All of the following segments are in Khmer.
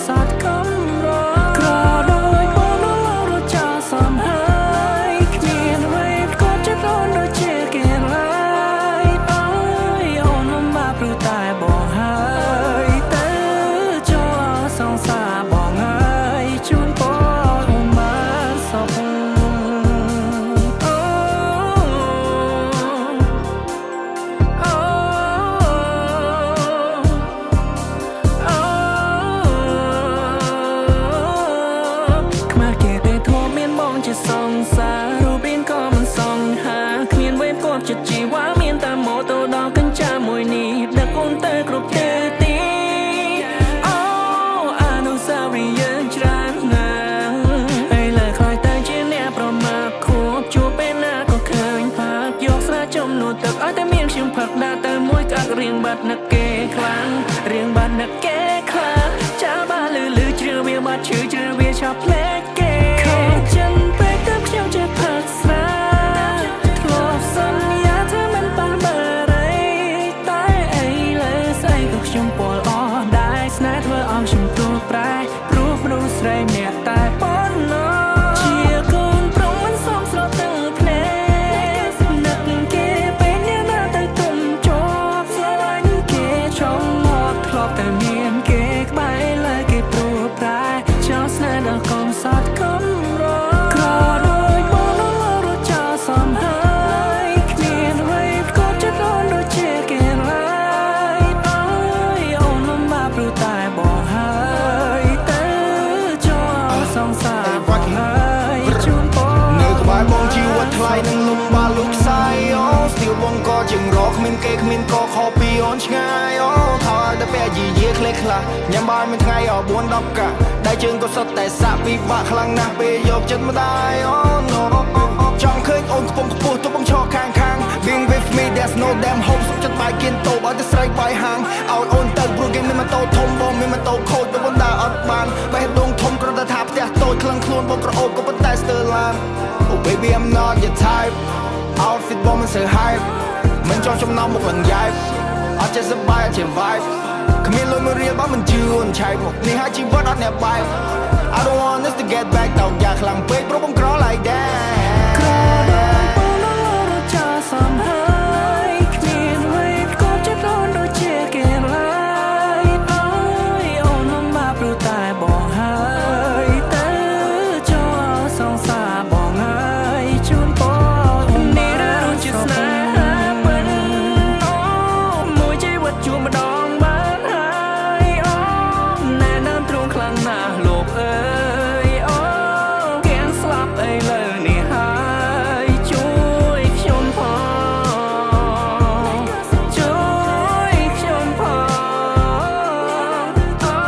សត្វកំរក្រដូចបងនោះលោករត់ចោលសំហើយគ្មានអ្វីក៏ចិត្តអូនដូចជាគេឡើយអើយអូនលំបាកព្រោះតែបងហើយទៅចូលសង្សារបងហើយជូនពរអូនបានសុខអូអូអូខ្មាស់គេទេធមមានបងជាសង្សាររូបរាងក៏មិនសង្ហាគ្មានវេបគាត់ចិត្តជីវ៉ាមានតែម៉ូតូដល់កញ្ចាមួយនេះដឹកអូនទៅគ្រប់ទិសទីអូអនុស្សាវរីយ៍យើងច្រើនណាស់ឥឡូវខ្លាចតែជាអ្នកប្រមាថខួបជួបពេលណាក៏ឃើញផាកយកស្រាចំនួនទឹកឲ្យតែមានខ្ញុំផឹកដាក់ទៅមួយក្អាក់រៀងបាត់នឹកគេខ្លាំងរៀងបាត់នឹកគេខ្លាំងចាបាលឺលឺជ្រឿវាបាត់ឈឺជ្រឿវាឆាប់ភ្លេចគេខកចិនពេកទៅខ្ញុំចេះផឹកស្រាធ្លាប់សន្យាថាមិនប៉ះបារីតែអីលើស្អីក៏ខ្ញុំពលអស់ដែរស្នេហ៍ធ្វើឲ្យខ្ញុំទួប្រែព្រោះមនុស្សស្រីម្នាក់តែប៉ុណ្ណោះជាកូនប្រុសមិនសមស្រទាំងភ្នែកនឹកគេពេលអ្នកណាទៅទុំជាប់ស្រឡាញ់គេចង់មកធ្លាប់តែមានគេក្បែរលើគេព្រួប្រែចោលស្នេហ៍ដល់កំសត់កំរក្រដូចបងនោះលោករត់ចោលសំហើយគ្មានអ្វីក៏ចិត្តអូនដូចជាគេឡើយអើយអូនលំបាកព្រោះតែបងហើយទៅចូលសង្សារបងហើយជូនពរ នៅក្បែរបងជីវិតថ្លៃនឹងលំបាកលុកខ្សែអូស្ទៀវបងក៏ជាងរកគ្មានគេគ្មានកខពីអូនឆ្ងាយអូថយតែពាក់យីយាក្លេខ្លះញ៉ាំបាយមួយថ្ងៃអ4 10កាក់ដៃជើងក៏សុទ្ធតែសាក់ពិបាកខ្លាំងណាស់ពេលយកចិត្តម្ដាយអូ no ចង់ឃើញអូនខ្ពង់ខ្ពស់ទោះបងឈរខាងខាង Being with me, there's no damn hope សុខចិត្តបាយគៀនតូបឲ្យតែស្រីបាយហាងឲ្យអូនទៅព្រោះគេមានម៉ូតូធំបងមានម៉ូតូខូចបងដើរអត់បានបេះដូងធំគ្រាន់តែថាផ្ទះតូចក្លឹងខ្លួនបងក្រអូបក៏ប៉ុន្តែស្ទើរឡាន Oh baby, I'm not your type. Outfit បងមិនសូវ hype មិនចង់ចំណោមមុខឡើងយ៉ែបអត់ចេះសប្បាយអត់ចេះ vibe គ្មានលុយមួយរៀលបងមិនជឿអូនឆែកមកនេះហើយជីវិតអត់អ្នកបែប I don't want us to get back តោកយ៉ាខ្លាំងពេកព្រោះបងក្រ like that. ក្រដូចបងនោះលោករត់ចោលសំហើយគ្មានអ្វីក៏ចិត្តអូនដូចជាគេឡើយអើយអូនលំបាកព្រោះតែបងហើយទៅចូលសង្សារបងហើយជូនពរនេះរឿងជាស្នេហាពិតអូមួយជីវិតជួបម្ដងបានហើយអូណែនាំទ្រូងខ្លាំងណាស់លោកអើយអូគៀងស្លាប់អីលើនេះហើយជួយខ្ញុំផងជួយខ្ញុំផងអូ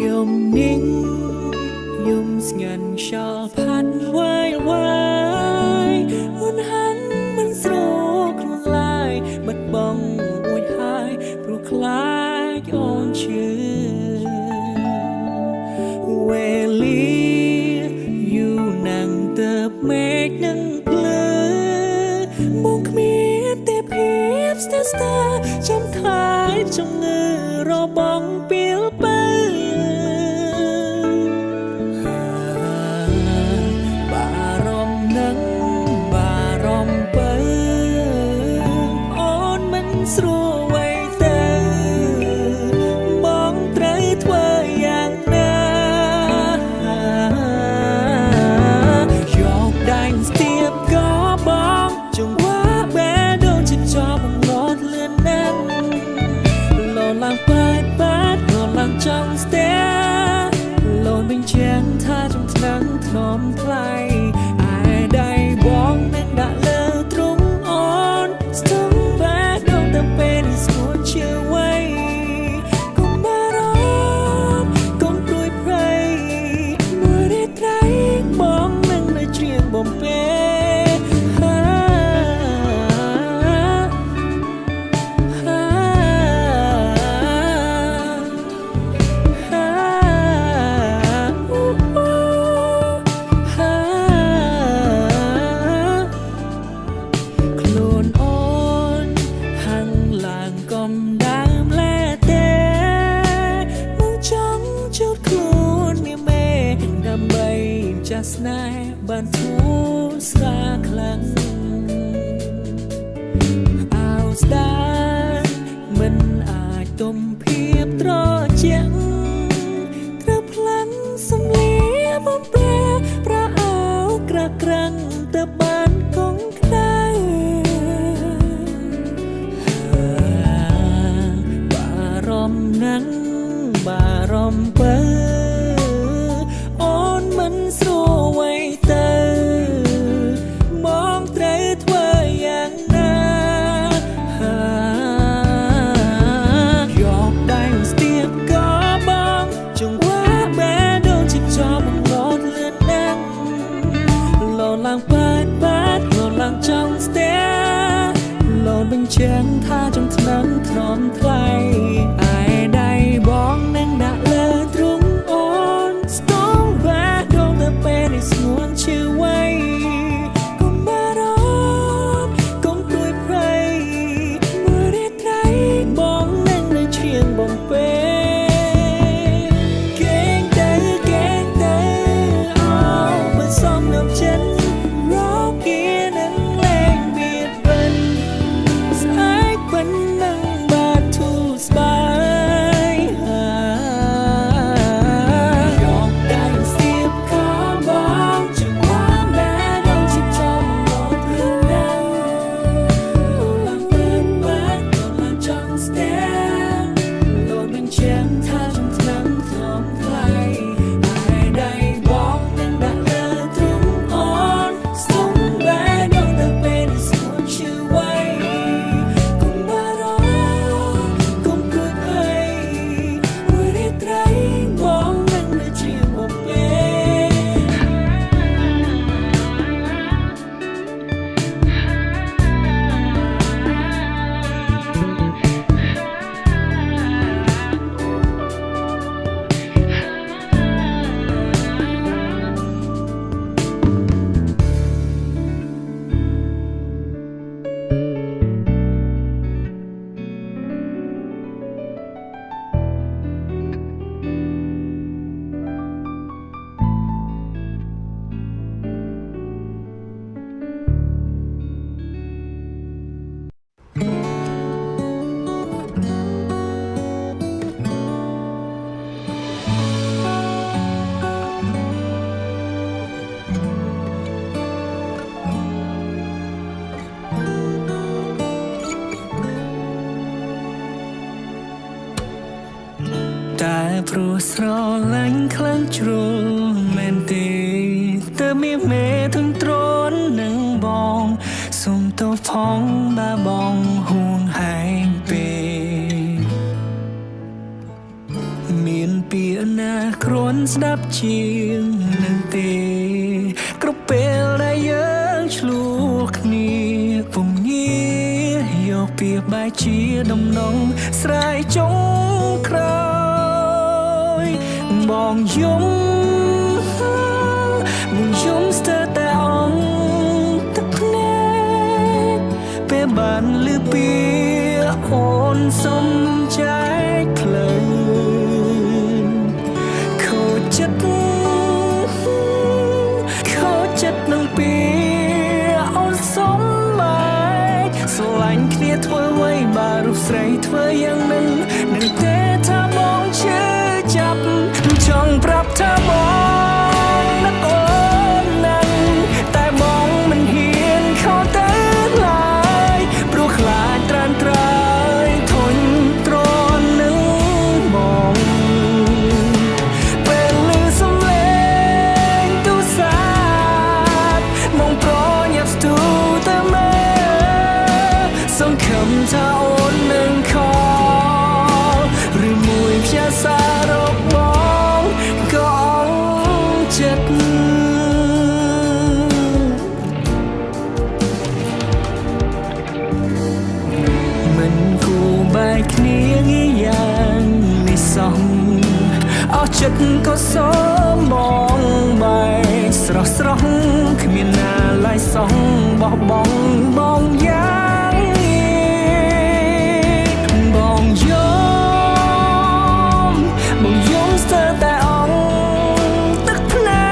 យំนิ่งយំស្ងាត់ខ្យល់ផាត់វាយវាយអូនហាន់មិនស្រួលខ្លួនឡើយបាត់បង់រួចហើយព្រោះខ្លាចអូនឈឺវេលាយូរណាស់ទៅមេឃនឹងភ្លឺបងគ្មានទេភាពស្ទើរស្ទើរចាំថែជំងឺរបងពីលពៅ បារម្ភនឹងបារម្ភពៅអូនមិនស្រួលໄວទៅបងត្រូវធ្វើយ៉ាងណាយកដៃស្ទាបក៏បងចង្វាបែដូចជាចប់ងត់លឿនណាស់លោឡើងប៉ាត់ប៉ាត់លោឡើងចង់ស្ទះ លូនវិញជាងថាចំថ្នាំងថ្នមថ្លៃឯដៃបងនឹងដាក់លើទ្រុងអូនស្ទង់បែដងទៅពេលនេះស្ងួនជាវ័យកុំបារ ចាស់ស្នេហ៍បានធូរស្រាលខ្លាំងអោស្ដាយមិនអាចទំភាពត្រជាក់ត្រូវផ្លាំងសំលៀបំប្រែប្រអោក្រាក្រាំងទៅបានកងក្ដៅបារម្ភណាស់បារម្ភពើអូនមិនស្រួលໄວទៅបងត្រូវធ្វើយ៉ាងណាយកដៃស្ទាបក៏បងចង្វាបែដូចជាចោបងលោតលឿនណាស់លោតឡើងប៉ាតប៉ាតលោតឡើងចង់ស្ទះលោតបញ្ជាក់ថាចង់ថ្នាំងថ្នមថ្លៃឯដៃបងនឹងដាក់លើទ្រូងអូនស្ទងបាដងទៅពេលនេះស្ងួនឈឺໄວកុំបារម្ភកុំព្រួយភ័យមួយរាត្រីបងនឹងនៅឈៀងបំពេគេងទៅគេងទៅអោបើសំនឹមចិនរកគៀនឹងលែងបៀតបិន ស្អែកប៉ុណ្ណឹងបាទធូរស្បើយយកដៃស្ទាបខោបងចង្វាបែដងជាចំមកព្រឺណាស់ឡើងពិតបាត់ឡើងចង់ស្ទះលោតបញ្ជាក់ថាចង់ថ្នាំងថ្នមថ្លៃឯដៃបងនឹងដាក់លើទ្រូងអូនស្ទងបែដងទៅពេលនេះស្ងួនឈឺໄវ កុំបារម្ភកុំព្រួយភ័យមួយរាត្រីបងនឹងនៅជាមួយពេល តែព្រោះស្រឡាញ់ខ្លាំងជ្រុលមែនទេតើមានមេធំទ្រននឹងបងសូមទោសផងបើបងហួងហែងពេកមានពាក្យណាគ្រាន់ស្ដាប់ជាងនឹងទេគ្រប់ពេលដែលយើងឆ្លោះគ្នាពុំងាយកពាក្យបែកជាដំណងស្រែកចុងក្រោយបងយំបងយំស្ទើរតែអងទឹកភ្នែកពេលបានលឺពាក្យអូនសុំចែកផ្លូវ ខូចចិត្តខូចចិត្តនឹងពីអូនសុំបែកស្រឡាញ់គ្នាធ្វើអ្វីបើរូបស្រីធ្វើយ៉ាងនឹងនឹងទេថាបងឈឺចាប់ចង់ប្រាប់ថាបងនឹកអូនណាស់តែបងមិនហ៊ានខកទៅឡើយព្រោះខ្លាចត្រានត្រើយធុញទ្រាន់នឹងបង ពេលលឺសំឡេងទូរស័ព្ទមកប្រញាប់ស្ទូទៅមើលសង្ឃឹមថាអូននឹងខលឬមួយផ្ញើសាររកបងក៏អងចិត្ត មិនគួរបែកគ្នាងាយយ៉ាងនេះសោះអស់ចិត្តក៏សូមបងបែកស្រស់ស្រស់គ្មានណាឡើយសោះបោះបង់បងយ៉ាងងាយបងយំបងយំស្ទើរតែអងទឹកភ្នែ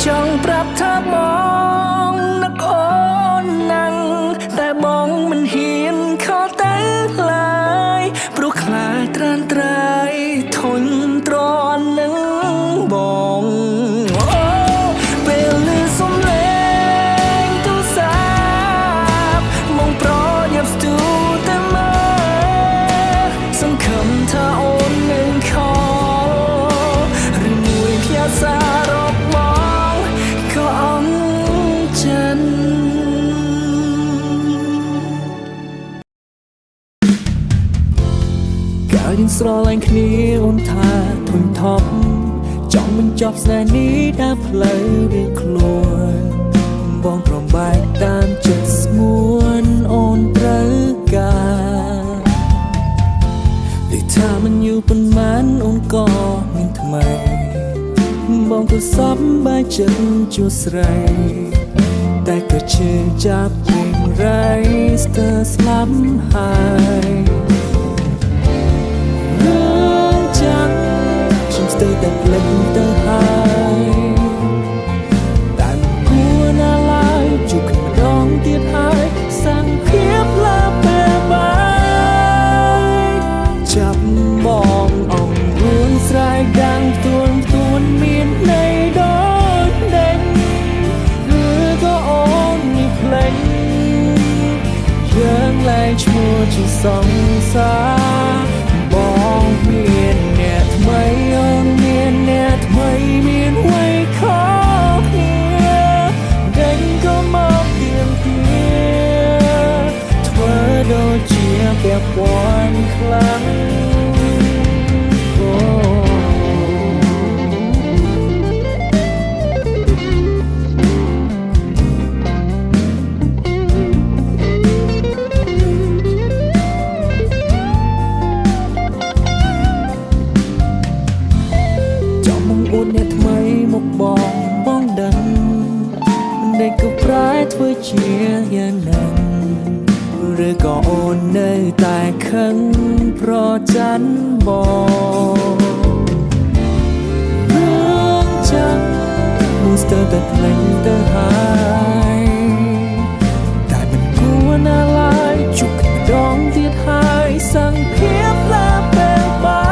ចង់ប្រាប់ថាបងនឹកអូនណាំងតែបងមិនហ៊ានខលទៅឡើយព្រោះខ្លាចត្រានត្រៃធុញទ្រាន់នឹងបងអូពេលលឺសំឡេងទូរស័ព្ទមកប្រញាប់ស្ទូទៅមើលសង្ឃឹមថាអូននឹងខលឬមួយផ្ញើសាររកបងក៏អងចិន កាលយើងស្រឡាញ់គ្នាអូនថាធុញថប់ចង់បញ្ចប់ស្នេហ៍នេះតាមផ្លូវរៀងខ្លួនបងប្រំបែកតាមចិត្តស្ងួនអូនត្រូវការដូចថាមិនយូរប៉ុន្មានអូនក៏មានថ្មីបងក៏សប្បាយចិត្តជួស្រីតែក៏ឈឺចាប់វិញរៃស្ទើរស្លាប់ហើយ រឿងចាំងខ្ញុំស្ទើរតែភ្លេចទៅហើយតែមិនគួរណាឡើយជួបគ្នាម្ដងទៀតហើយសង្ឃាបឡាពេលបាយចាប់បងអងរួនស្រែកដាំងទួនទួនមានន័យដូចដេញឬក៏អូននេះភ្លេច យើងលែងឈ្មោះជាសង្សារបងមានអ្នកថ្មីអូនមានអ្នកថ្មីមានໄວខុសគ្នាដេញក៏មកទៀមទាធ្វើដូចជាពាក់ព័ន្ធខ្លាំងអូ ចង់មកអួតអ្នកថ្មីមកបងបងដឹងមិនដេចក៏ប្រែធ្វើជាយ៉ាងนั้นឬក៏អូននៅតែខឹងប្រច័នបងរឿងចាំមួយស្ទើរតែភ្លេចទៅហើយតែមិនគួរណាឡើយជួបគ្នាម្ដងទៀតហើយសង្ឃាបឡាពេលបា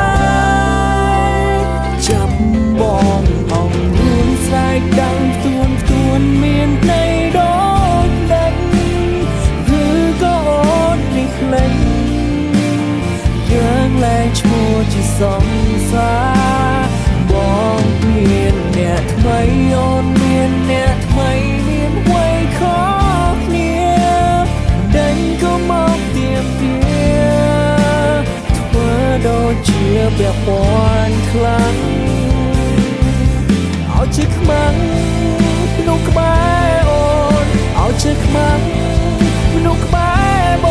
យចាប់បងអងរួនស្រែកដាំងទួនទួនមានន័យដូចដេញឬក៏អូននេះភ្លេច យើងលែងឈ្មោះជាសង្សារបងមានអ្នកថ្មីអូនមានអ្នកថ្មីមានໄວខុសគ្នាដេញក៏មកទៀមទាធ្វើដូចជាពាក់ព័ន្ធខ្លាំងឲ្យជាខ្មាំងមនុស្សក្បែរអូនឲ្យជាខ្មាំងមនុស្សក្បែរប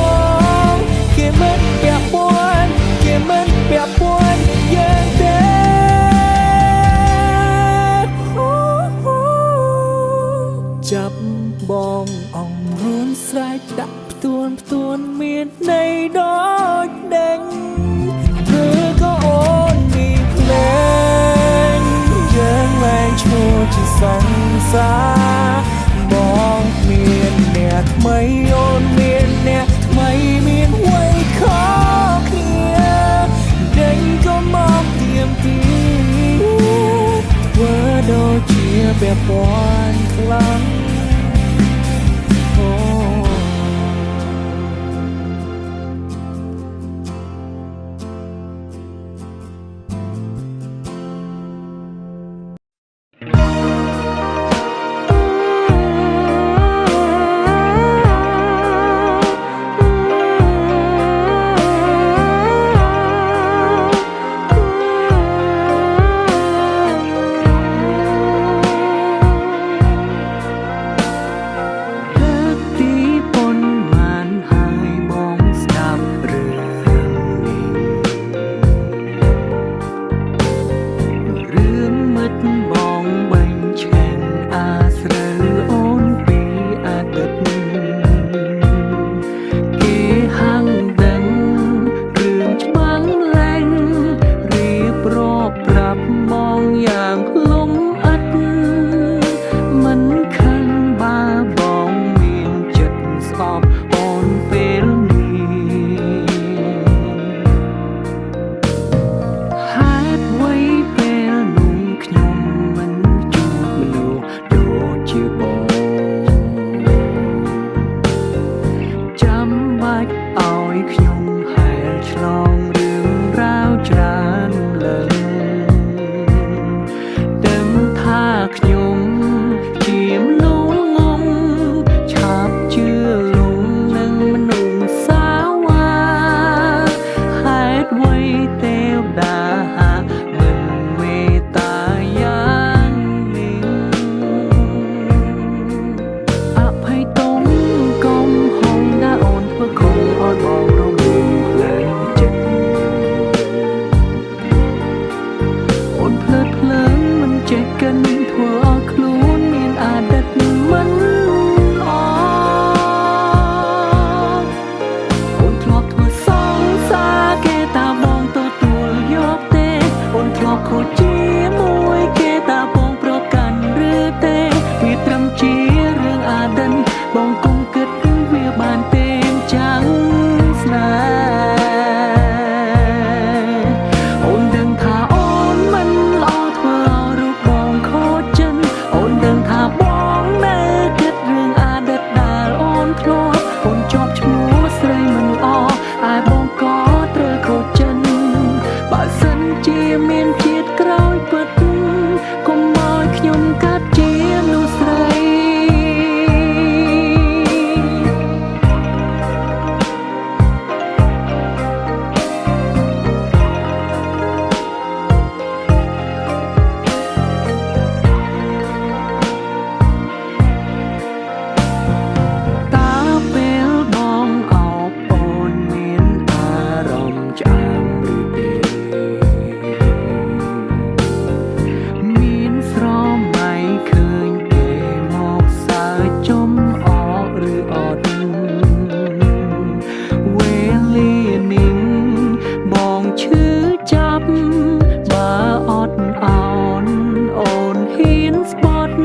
ងគេមិនពាក់ព័ន្ធគេមិនពាក់ព័ន្ធយើងទេចាប់បងអងរួនស្រែកដាក់ផ្ទួនផ្ទួនមានន័យដូចដេញឬក៏អូននេះភ្លេងយើងលែងឈ្មោះជាសង្សារបងមានអ្នកថ្មីអូនមានអ្នកថ្មីមានໄວខុសគ្នាដេញក៏មកទៀមទីធ្វើដូចជាពាក់ព័ន្ធខ្លាំងអូ ធ្វើឲ្យខ្លួនមានអតីតមិនល្អអូនធ្លាប់ធ្វើសង្សារគេតាបងទទួលយកទេអូនធ្លាប់ខូចជាមួយគេតាបងប្រកាន់ឬទេវាត្រឹមជារឿងអតីតបងគុំគិតវាបានទេចាំងស្នេហ៍អូនដឹងថាអូនមិនល្អធ្វើឲ្យរូបបងខូចចិនអូនដឹងថាបងនៅគិតរឿងអតីតដែលអូនធ្លាប់អូនជាប់ឈ្មោះស្រីមិនល្អឯបងក៏ត្រូវខូចចិនបើសិនជាមានជាតិក្រោយពិតកុំឲ្យខ្ញុំកាត់ជាមនុស្សស្រី តើពេលបងអោបអូនមានអារម្មណ៍ឆ្អែមឬទេមានស្រមៃឃើញគេមកសើចចំអកឬអត់វេលានេះបងឈឺចាប់បើអត់អោនអូនហ៊ានស្បត់